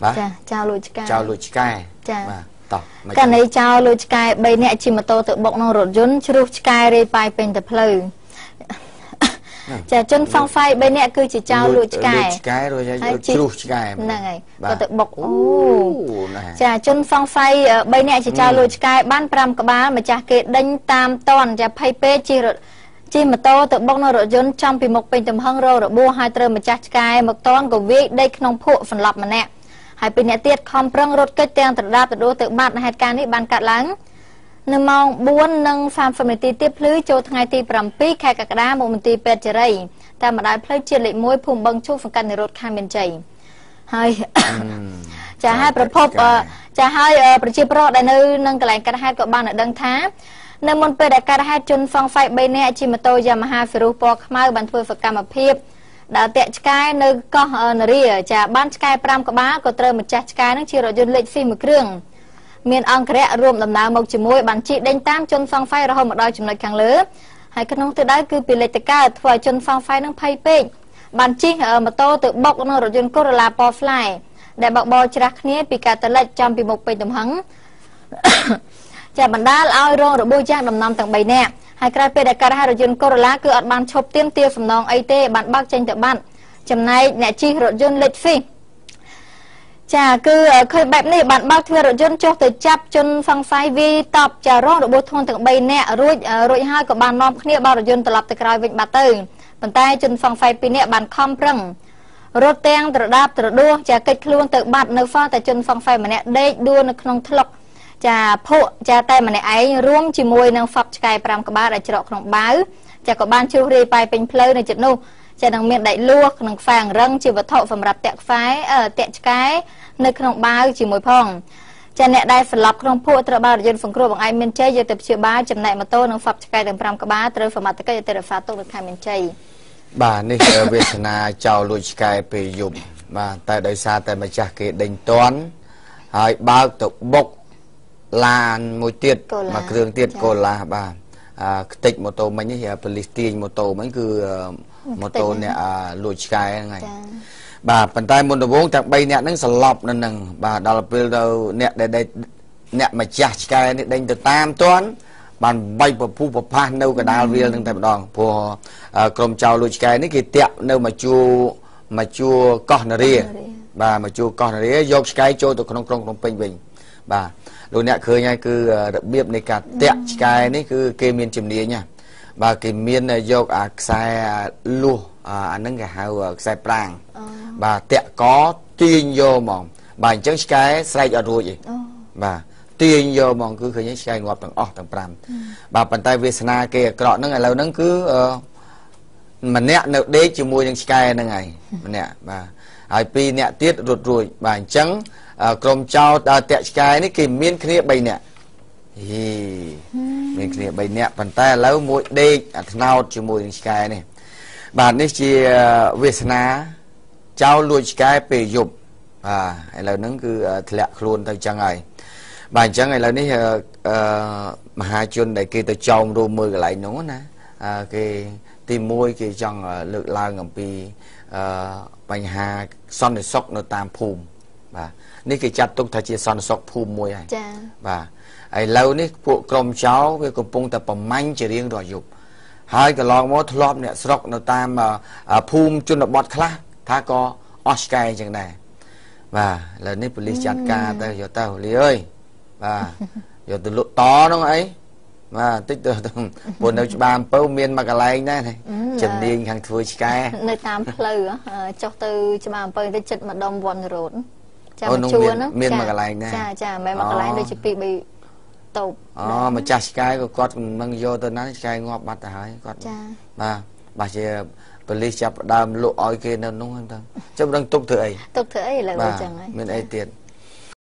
បាទ ចាចោលលួចឆ្កែ ចោលលួចឆ្កែ ចា បាទ តោះ មកករណីចោលលួចឆ្កែ3នាក់ជិះម៉ូតូទៅបុកក្នុងរថយន្តជ្រុះឆ្កែរាយប៉ាយពេញទៅផ្លូវ។ ចា ជនសង្ស័យ3នាក់គឺជាចោលលួចឆ្កែ លួចឆ្កែ រួចហើយជ្រុះឆ្កែ ហ្នឹងហើយ ក៏ទៅបុក អូ ចា ជនសង្ស័យ3នាក់ជាចោលលួចឆ្កែបាន5ក្បាល ម្ចាស់គេដេញតាមតន់ ចា ភ័យពេកជិះរថជិះម៉ូតូទៅបុកនៅរថយន្តចំពីមុខពេញទំហឹង រងរបួស ហើយត្រូវម្ចាស់ឆ្កែមកតន់ក៏វាយដេកក្នុងភក់សន្លប់ម្នាក់ ហើយពីអ្នកទៀតខំប្រឹងរត់គេចទាំងត្រដាបត្រដួសទៅបាត់។ ហេតុការណ៍នេះបានកាត់ឡើងនៅម៉ោង4:30នាទីទៀបភ្លឺ ចូលថ្ងៃទី7ខែកក្កដា មកមន្ទីរពេទ្យជរី តាមបណ្ដោយផ្លូវជាតិលេខ1 ភូមិបឹងឈូក សង្កាត់និរោធ ខណ្ឌមានជ័យ។ ហើយចា ហើយប្រភព ចា ហើយប្រជាប្រដ្ឋដែលនៅនឹងកន្លែងកាត់ហេតុក៏បានដឹងថា នៅមុនពេលដែលកាត់ហេតុ ជនសង្ស័យ3នាក់ជិះម៉ូតូ Yamaha Ferrus ពណ៌ខ្មៅ បានធ្វើសកម្មភាពដើរតាក់ឆ្កែនៅកោះនរា ចា បានឆ្កែ5ក្បាល ក៏ត្រូវម្ចាស់ឆ្កែនឹងជារថយន្តលេខស៊ីមួយគ្រឿង មានអង្គរៈរួមដំណើរមកជាមួយ បានជិះដេញតាមជនសង្ស័យរហូតមកដល់ចំណុចខាងលើ ហើយក្នុងទិសដៅគឺពីលេខតកើត ធ្វើឲ្យជនសង្ស័យនឹងភ័យពេក បានជិះម៉ូតូទៅបុកនឹងរថយន្ត Corolla ពណ៌ស្លែ ដែលបកបោច្រាស់គ្នាពីការតលិចចំពីមុខពេញទំហឹង ចា បណ្ដាលឲ្យរងរបួសយ៉ាងដំណំទាំង3នាក់។ ហើយក្រោយពេលដែលកាត់ហើយ រថយន្ត Corolla គឺអត់បានឈប់ទៀមទាសំណងអីទេ បានបើកចេញទៅបាត់ ចំណែកអ្នកជិះរថយន្តលេខស៊ី ចា គឺឃើញបែបនេះ បានបើកទ្វាររថយន្តចុះទៅចាប់ជនសង្ស័យវាយតប ចា រងរបួសធ្ងន់ទាំង3នាក់ រួចហើយក៏បាននាំគ្នាបើករថយន្តត្រឡប់ទៅក្រោយវិញបាត់ទៅ ប៉ុន្តែជនសង្ស័យ2នាក់បានខំប្រឹងរត់ទាំងត្រដាបត្រដួស ចា កិច្ចខ្លួនទៅបាត់ នៅសល់តែជនសង្ស័យម្នាក់ដេកដួលនៅក្នុងថ្លុក ចា ភក់ ចា តែម្នាក់ឯង រួមជាមួយនឹងហ្វប់ឆ្កែ5ក្បាលដែលច្រកក្នុងបាវ ចា ក៏បានជ្រុះរាយប៉ាយពេញផ្លូវនៅជិតនោះ ចា នឹងមានដែកលួសនិងខ្សែអង្រឹងជាវត្ថុសម្រាប់តាក់ខ្សែតាក់ឆ្កែនៅក្នុងបាវជាមួយផង។ ចា អ្នកដែលស្លាប់ក្នុងភក់ត្រូវបានរថយន្តសង្គ្រោះបង្អែកមានជ័យយកទៅព្យាបាល ចំណែកម៉ូតូនិងហ្វប់ឆ្កែទាំង5ក្បាលត្រូវសមត្ថកិច្ចទៅរក្សាទុកនៅខេត្តមានជ័យ។ បាទ នេះវាសនាចោលលួចឆ្កែពេលយប់ បាទ តែដោយសារតែម្ចាស់គេដេញតន់ ហើយបើកទៅបុកឡានមួយទៀត មួយគ្រឿងទៀត កូឡា បាទ ខ្ទេចម៉ូតូមិញនេះ ប៉ូលីសទាញម៉ូតូមិញ គឺម៉ូតូអ្នកលួចឆ្កែហ្នឹងហើយ បាទ ប៉ុន្តែមុនដំបូងទាំង3នាក់ហ្នឹងសន្លប់នៅនឹង បាទ ដល់ពេលទៅអ្នកដែលអ្នកម្ចាស់ឆ្កែនេះដេញទៅតាមទាន់ បានបាច់ពពុះពផាសនៅកដាលវាលនឹងតែម្ដង ព្រោះក្រុមចៅលួចឆ្កែនេះគេតាក់នៅមកជួមកជួកោះនរា បាទ មកជួកោះនរា យកឆ្កែចូលទៅក្នុងក្រុងភ្នំពេញវិញ។ បាទ លោកអ្នកឃើញហើយ គឺរបៀបនៃការតាក់ឆ្កែនេះ គឺគេមានជំនាញណា បាទ គេមានយកអាខ្សែលួស អាហ្នឹងគេហៅខ្សែប្រាង បាទ តាក់កទាញយកហ្មង បាទ អញ្ចឹងឆ្កែស្រែកអត់រួចទេ បាទ ទាញយកហ្មង គឺឃើញឆ្កែងាប់ទាំងអស់ទាំង5 បាទ ប៉ុន្តែវាសនាគេអាក្រក់ហ្នឹង ឥឡូវហ្នឹងគឺម្នាក់នៅដេកជាមួយនឹងឆ្កែហ្នឹងហើយម្នាក់ បាទ ហើយពីរអ្នកទៀតរត់រួច បាទ អញ្ចឹងក្រុមចោលតាក់ឆ្កែនេះគេមានគ្នា3នាក់ ហី មានគ្នា3នាក់ ប៉ុន្តែឥឡូវមួយដេកអាថ្នោតជាមួយនឹងឆ្កែនេះ បាទ នេះជាវាសនាចោលលួចឆ្កែពេលយប់ បាទ ឥឡូវហ្នឹងគឺធ្លាក់ខ្លួនទៅចឹងហើយ បាទ អញ្ចឹងឥឡូវនេះអឺមហាជនដែលគេទៅចោមរួមមើលកន្លែងនោះណា គេទី1គេចង់លើកឡើងអំពីអឺបញ្ហាសន្តិសុខនៅតាមភូមិ បាទ នេះគេចាត់ទុកថាជាសន្តិសុខភូមិមួយហើយ ចា បាទ ឥឡូវនេះពួកក្រុមចោរវាកំពុងតែប្រមាញ់ជារៀងរាល់យប់ ហើយកន្លងមកធ្លាប់អ្នកស្រុកនៅតាមភូមិជនបទខ្លះថាក៏អស់ឆ្កែអញ្ចឹងដែរ បាទ ឥឡូវនេះប៉ូលីសចាត់ការទៅ យកទៅលីអើយ បាទ យកទៅលក់តនោះអី បាទ តិចទៅ ព្រោះនៅច្បារអំពៅមានមួយកន្លែងដែរ ជំនាញខាងធ្វើឆ្កែ នៅតាមផ្លូវចុះទៅច្បារអំពៅទៅចិត្តម្ដុំវត្តរោត ចា មកជួរហ្នឹងមានមួយកន្លែងដែរ ចា ចា មិនមែនមួយកន្លែង ដូចជា2 3តូប អូ ម្ចាស់ឆ្កែក៏គាត់មិនយកទៅណា ឆ្កែងាប់បាត់ទៅហើយគាត់ ចា បាទ បាទ ជាប៉ូលីសចាប់ដើមលក់ឲ្យគេនៅនោះហ្នឹងទៅ ចាំដឹងទុកធ្វើអី ទុកធ្វើអីឥឡូវអញ្ចឹងហើយ មានអីទៀត